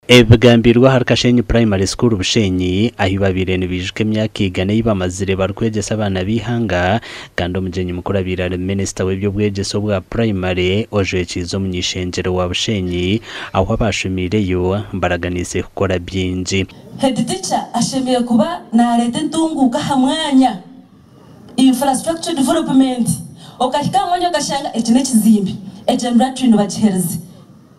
Ebi bigambirwe ahari Kashenyi Primary School Bushenyi ahi babaire nibaijuka emyaka igana ei bamazire barikwegyesa abaana b'eihanga kandi omugyenyi mukuru abaire ari minisita w'eby'obwegyese obwa purayimare ojwekiize omuny'eishengyero wa Bushenyi ahu abaashomiireyo baraganiise kukora bingi. Head teacher ashemereire kuba nareeta entunguuka aha mwanya, infrastructure development, okahika aha mwanya okashanga eki n'ekizimbe, egyo latrine bagiherize,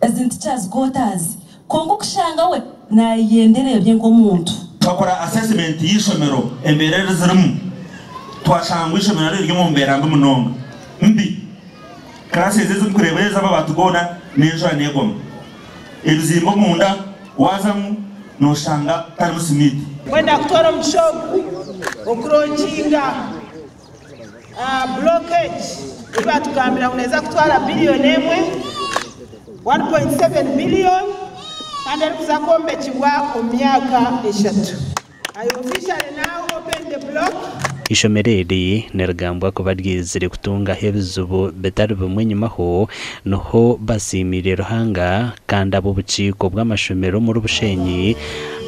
ezi ni teachers quarters kwonka okushanga we nayeyendera ebye nk'omuntu. Twakora assessment y'eishomero embeera eri zirimu twashanga ngu eishomero naryo riri omu mbeera mbi munonga mbi. Class ezi ezimurikureeba ezi amabaati goona n'enjura negoma. Ebizimbe omunda waazamu noshanga tarimu simiiti. Mbwenu nakutwara omugisha ogu okulonkinga block egi ei batugambira ngu neeza kutwara biliyoni emwe, 1.7 billion, kandi erikuza kwombekibwa omu myaka eshatu. I officially now open the block. Eishomero eri nirigambwa kuba ryizire kutungaho ebizibu bitari bimwe enyimaho, niho basiimiire Ruhanga kandi ab'obukiiko bw'amashomero omuri Bushenyi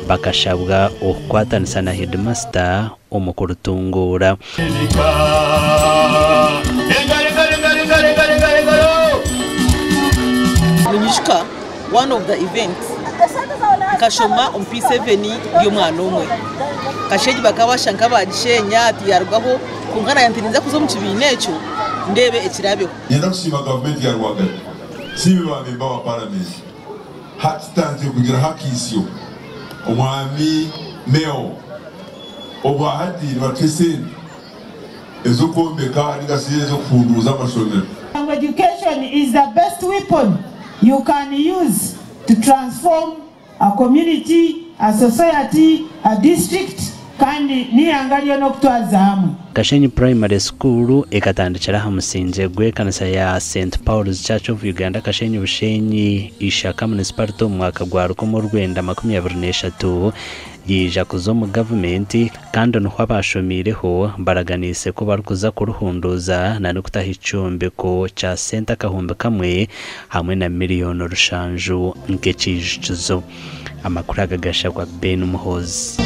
bakashabwa okukwatanisa na heedimasita omu kurutunguura. Ninyijuka one of the events nkashoma omu P7 ndi omwana omwe. Kashegi bakaba bashusha nk'abagishenya tiyarugaho kwonka naanye nti ninza kuza omu kibiina ekyo ndeebe ekiraabeho. Niinyenda kusiima gavumenti ya Rwagati, nsiime ba memba wa paramenti. Hati tutandikire kugiraho akaitsyo. Omwami Meo, obwahati nibatuha esente ez'okwombeka ninga shi ez'okuhunduuza amashomero. Ngu education is the best weapon you can use to transform a community, a society, a district kandi n'eihanga ryona okutwariza hamwe. Kashenyi Primary School ekatandikira aha musingye gw'ekanisa ya St Paul's Church of Uganda Kashenyi Bushenyi Ishaka Municipality omu mwaka gwa 1923 yaija kuza omu gavumenti kandi niho abaashomiireho baraganiise ku barikuza kuruhunduuza na n'okutaho ekyombeko kya sente 1000 hamwe na miriyoni rushanju nk'ekiijukizo. Amakuru aga gashabwa Ben Muhoozi.